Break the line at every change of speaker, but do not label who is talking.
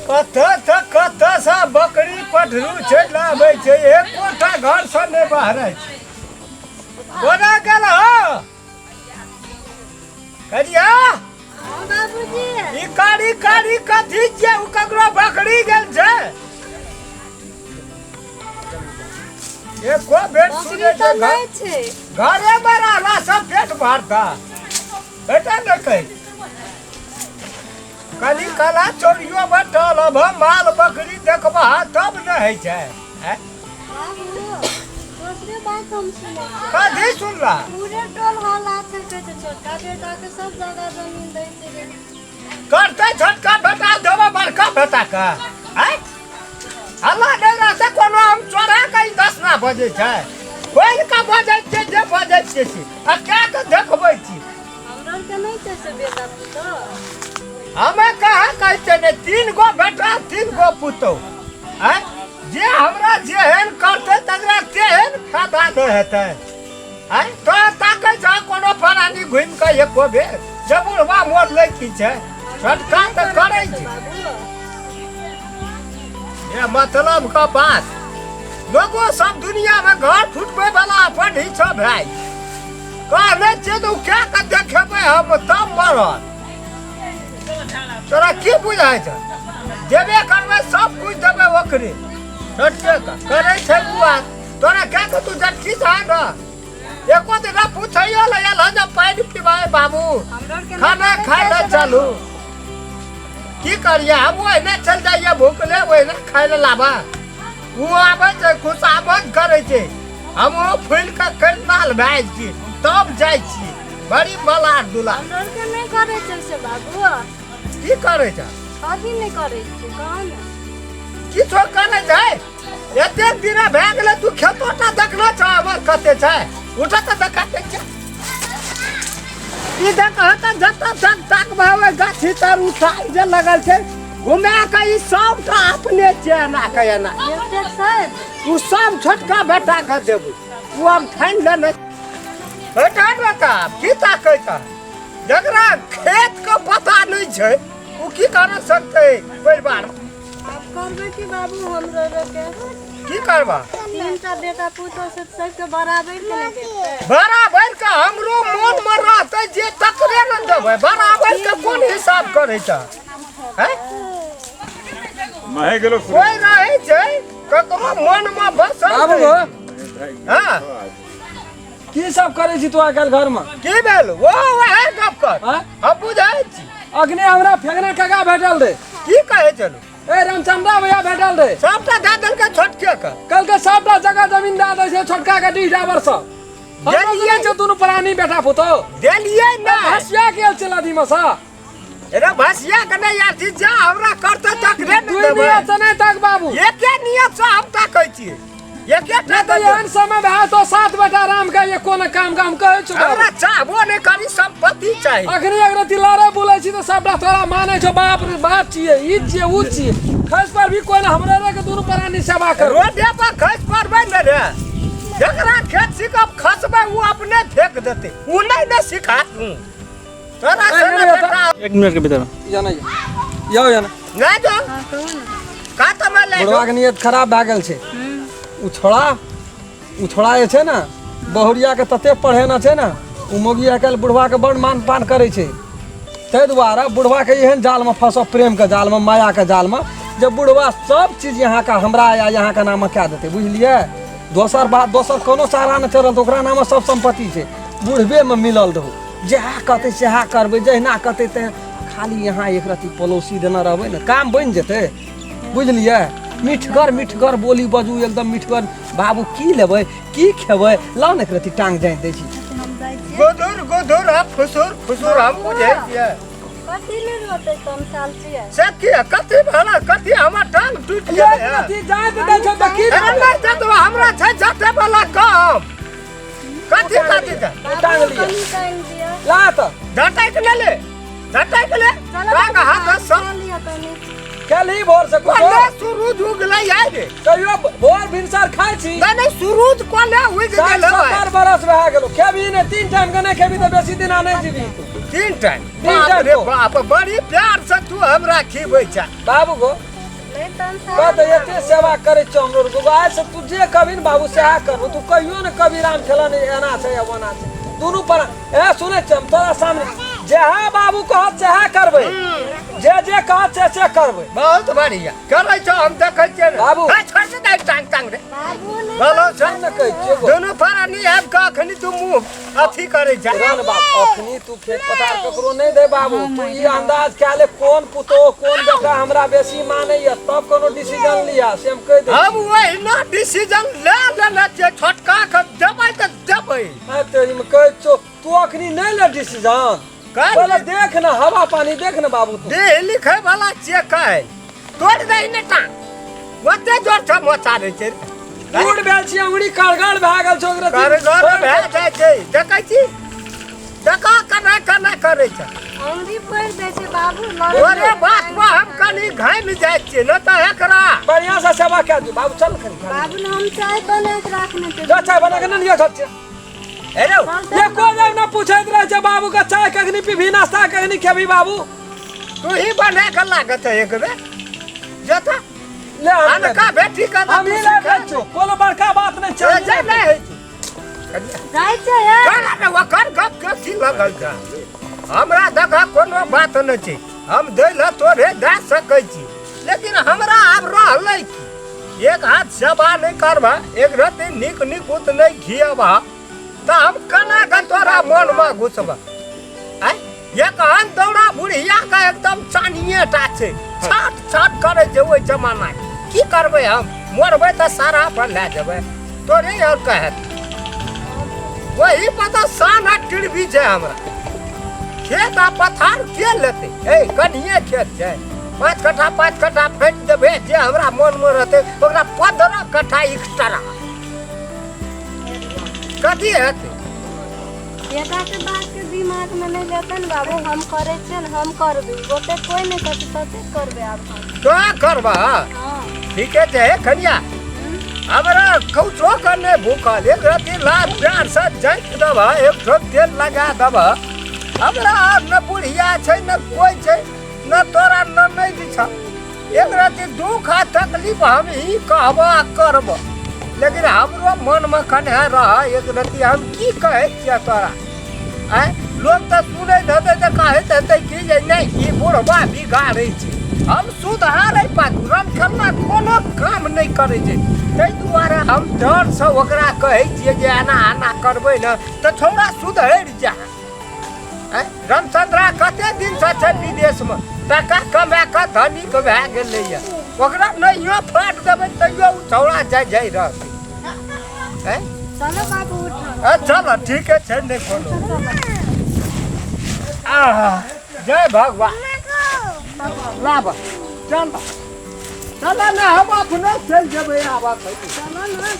कतऽ तऽ कतऽसँ बकरी पठरू छै लाबै छै, एकोटा घरसँ नहि बहरै छै। कोना गेल हो करिया?
हँ बाबूजी।
ई कारी कारी कथी छियै? ओ ककरो बकरी गेल छै? एको बेर
बकरी
सुनै
तऽ
छै
नहि छै।
घरे मे रहला सब पेट भरता बेटा ने कही कनी कला चोरियो बटल। अब हम माल बकरी देखबा तब ने होइ छै, आँय?
बाबू, दोसरे बात हम सुनै छियै।
कथी सुनला?
पूरे टोल हल्ला छै, कहै छै छोटका बेटा के सब जगह जमीन दै छै रे।
करतै छोटका बेटा, देबो बड़का बेटा के, आँय? हल्ला नहि रहतै कोनो। हम चोरा के ई 10 ना बजै छै, खोलि के बजै छियै जे बजै छियै से, आ कए के देखबै छी।
हमरा आरके नहि छै से बेटा पुतोह।
हमे कहाँ कहै छियै ने, 3 गो बेटा 3 गो पुतोह, आँय? जे हमरा जेहन करतै तकरा तेहन फायदा नहि हेतै, आँय? तो ताकै छह कोनो प्राणी घुमि कऽ एको बेर जे बुढ़बा मरलै की छै? छोटका तऽ करै छै।
बाबू,
ये मतलब के बात, लोगो सब दुनिया में घर फुटबै वाला अपन ही सब भाई कहने छियै तऽ ओ कए के देखेबै हम तब मरत। तोरा की बुझाइ छै? देबे करबै, सब कुछ देबै ओकरे, छोटके के करै छै बुआ। तोरा कए के तू जटकी छह ने, एको दिना पूछैयो ले आयल हँ जे पानि पिबाए बाबू?
हमरा आरके नहि
खाना
करै
खाय
छै
लए
से।
चलू।
बाबू,
की करिए हम? ओहिने चलि जाइए भूखले, ओहिने खाय लए लाबा। ओ आबै छै, खुशामद करै छै, हमहूँ फूलि कऽ करनाल भए जाइ छी, तब जाइ छी। बड़ी मलार दुला।
हमरा आरके नहि करै छै से बाबू।
की करै छै?
कथी नहि करै छै, कहू ने।
किछो करै छै? एतेक दिन भए गेलै, तू खेतोटा देखलो छ हमर कते छै? उठ तऽ देखा दै छै। ई देख तऽ जतऽ तक ताकबै ओहि गाछी तर उठाइ जे लगल छै घुमा कऽ, ई सबटा अपने छै। एना के एना।
एतेक छै?
ओ सब छोटका बेटा के देबै, ओ हम ठानि लेने। बेटा बेटा, की ताकै छ? जकरा खेत के पता नहि छै ओ की कर सकतै परिवार?
आब करबै की बाबू हमरो के?
की करबा?
3टा बेटा पुतोह से सबके बराबर के नहि देखतै?
बराबर के हमरो मोन मे रहतै जे तकरे ने देबै। बराबर के कोन हिसाब करै छ, हैं?
महे गेलो।
कोइ रहै छै ककरो मन मे बसल
बाबू
छै।
गो।
हाँ।
की सब करै छी तू आइ काल्हि घरमे?
की भेल? ओ वएह गप कर।
हाँ?
हम बुझै छी।
अखने हमरा फेंगना काका भेटल रे।
की कहै छलू?
ए रामचंद्रा भैया भेटल रे।
सबटा दए देलकै छोटके के।
कहलकै सबटा जगह जमीन दए दै छै छोटका के, डीह डाबर सब। हमरो
देलियै।
सुनै छै दुनू प्राणी बेटा पुतोह
देलियै नहि।
भसिया गेल छै नदीमे सँ।
रे भसिया के नहि यार छी, जा हमरा करतै तकरे ने
दुई
देबै।
नियत से नहि तक बाबू।
एके नियत से हम ताकै छियै, एके टा
नहि तऽ एहन समय भए तो 7 बेटा राम के एको ने काम काम कहै छौ बाबू।
हमरा चाहबो नहि करी, संपत्ति चाही।
अखनी अगर तिलारे बोलै छी तऽ सबटा तोरा मानै छौ, बाप रे बाप छियै, ई छियै, ऊ छियै। खसि पर भी कोइ ने हमरे रे के दुनू प्राणी सेवा करू।
रोडे पर खसि पड़बै ने रे, जकरा खेत सीखब खसबै ओ अपने फेंक देतै, ओ नहि ने सिखा तू तोरा
ए,
से
नहि,
ने
नहि,
बेटा।
1 मिनट के भीतर
या नहि यौ, या नहि।
नहि जो।
हँ, कहू ने।
का तऽ मैं ले
बुढ़वा के नियत खराब भए गेल छै। उ छोड़ा, उ छोड़ा जे छै ने बहुरिया के तते पढ़ेना छै ने, उ मौगी आइ काल्हि बुढ़वा के बड़ मान पान करै छै। ताहि दुआरे बुढ़वा के एहन जालमे फंसब, प्रेम के जालमे, माया के जालमे, जे बुढ़वा सब चीज यहाँ के हमरा या यहाँ के नाम कए देतै, बुझलियै? दोसर बात, दोसर कोनो चारा नहि चढ़ल तऽ ओकरा नामे सब सम्पत्ति छै। बुढ़बेमे मिलल रहू, जएह कहतै सएह करबै, जहिना कहतै तहिना। खाली यहाँ एक रत्ती पड़ोसी देने रहबै ने, काम बनि जेतै, बुझलियै? मिठगर मिठगर बोली बजू, एकदम मिठगर। बाबू, की लेबै, की खेबै? लाउ ने, एक रत्ती टांग जानि दै छी।
हम जाइ छियै।
गुदुर गुदुर आ फुसुर फुसुर हम बुझै छियै।
कथी ले रोते, कम साल छियै।
से की कथी भला कथी? हमर टांग टूटि गेलै
एक
हँ।
रत्ती जाति दै छै तऽ की
अरे
भेलै?
नहि जतबा हमरा छै जते वाला काम कथी कथी छै?
टांग
बाबू,
लिअ।
कनि टांग दिअ।
ला तऽ
झटकि ले ले, झटकि ले।
चलो।
टांग हाथ सब
लिअ कनि।
खेलही भोर से कुछो?
कोने सुरूज उगलै आइ रे?
कहियो भोर भिनसर खाइ छी?
नहि नहि, सुरूज कोने उगि
60
गेलै?
70 बरस भए गेलो, खेबही नहि, 3 टाइम के नहि खेबही तऽ बेसी दिना नहि जीबही तू।
3 टाइम?
तीन
बाप
टाइम
रे
को।
बाप, बड़ी प्यार से तू हमरा खिबै छ।
बाबू गो,
नहि तहन
कह तऽ एते सेवा करै छौ हमरो गो, आइ से तू जे कहबही ने बाबू सएह करबो। तू कहियो ने कभी राम खेला नहि एना छै या ओना छै, दुनू पर ए सुनै छी, हम तोरा सामने जएह बाबू कहत सएह करबै, जे जे कहत से से करबै।
बहुत बढ़िया करै छौ, हम देखै छियै ने।
बाबू।
हे, छोड़ दे दाइ, टांग टांग रे।
बाबू नहि।
बोलो छौ।
हम ने कहै छियौ गो।
दुनू प्राणी आबि कऽ अखनी तू मुँह अथी करै छ।
रन बाबू, अखनी तू खेत पथार ककरो नहि दे बाबू। तू ई अंदाज कए ले कोन पुतोह कोन बेटा हमरा बेसी मानैया, तब कोनो डिसीजन लिया, से हम कहि दै।
हम ओहिना डिसीजन ले लेने छियै, छोटका के देबै तऽ देबै।
आइ तेरीमे कहै छौ, तू अखनी नहि ले डिसीजन।
काल्हि।
पहिले देख ने, हवा पानी देख ने बाबू तू।
देह लिखै वाला छियै, काल्हि तोड़ि दही ने टांग, ओते जोर से मोचा दै छै।
बूढ़ भेल छी, अंगुरी कड़गड़ भए गेल छौ ओकरा।
करगर भए जाइ छै, देखै छी, देखा केना केना करै छै।
अंगुरी फोड़ि दै छै बाबू।
ओरे बात पर हम कनि घामि जाइ छियै, नहि तऽ एकरा
बढ़िया से सेवा कए दियौ बाबू। चल कनि खाली।
बाबू ने हम चाय बना के राखने छै।
जा, चाय बना के ने लिअ झट।
हे रौ,
एको बेर न पूछैत रहै छै बाबू के, चाय कखनी पीबी, नाश्ता कखनी खेबी बाबू?
तू ही बना के लागत है एक बेर जता
ले हम
अनका बेटी के तऽ
हम
तू
ही ले
सिखा।
दै छियौ, कोनो बड़का बात नहि छै।
से जे नहि होइ छै।
जाइ छै हे।
तोरा ने ओकर गप के की लगल छै? हमरा देखा कोनो बात नहि छै, हम दै लए तोरे दए सकै छी, लेकिन हमरा आब रहलै की? एक हाथ सेवा नहि करबह, एक रत्ती नीक निकुत नहि खियबह, तऽ हम केना के तोरा मनमे घुसबह? आँय, एक दौड़ा बुढ़िया के एकदम चानिये टा छै, छाट छाट करै छै ओहि जमाना के। की करबै हम? मरबै तऽ सारा पर लए जेबै तोरे, आओर कहत वही पता शान आ टिड़बी छै। हमरा खेत आ पथार के लेतै? ए कनिए खेत छै, 5 कट्ठा, 5 कट्ठा फेंक देबै, जे हमरा मनमे रहतै ओकरा 15 कट्ठा एक्स्ट्रा कथी हेतै?
बेटाके बातके दिमागमे नहि लेतै ने बाबू। हम करै छियै ने, हम करबै, ओते कोइ नहि करतै तते करबै आब हम।
तो करबा?
हँ।
ठीके छै। हे कनिया, हमरा कौचो के नहि भूखल, एक रति लाभ प्यार से जाँच देबह, एक ठोप तेल लगा देबह। हमरा आब न बुढ़िया छै न कोइ छै, न तोरा न नहि छ। एक रति दुख आ तकलीफ हम ही कहबह आ करबह, लेकिन हमरो मनमे कन्हा रह एक रति। हम की कहै छियै तोरा? आँय, लोक तऽ सुनैत हेतै तऽ कहैत हेतै कि जे नहि, ई बुढ़बा बिगाड़ै छै। हम सुधारै पाछू रमखेलना कोनो काम नहि करै छै, ताहि दुआरे हम डरसँ ओकरा कहै छियै जे एना एना करबै ने तऽ छौड़ा सुधरि जा। आँय, रामचंद्रा कते दिनसँ छै विदेशमे, टाका कमा कऽ धनिक भए गेलैए, ओकरा नहियो फाट देबै तैयो ओ छौड़ा जाइ जाइ रहतै। आँय?
चलो बाबू, उठो।
चल, ठीके छै, नहि कोनो। आहा, जय भगवान। लाब, चल चल ने, हम अपने चलि जेबै आब।
चलो ने।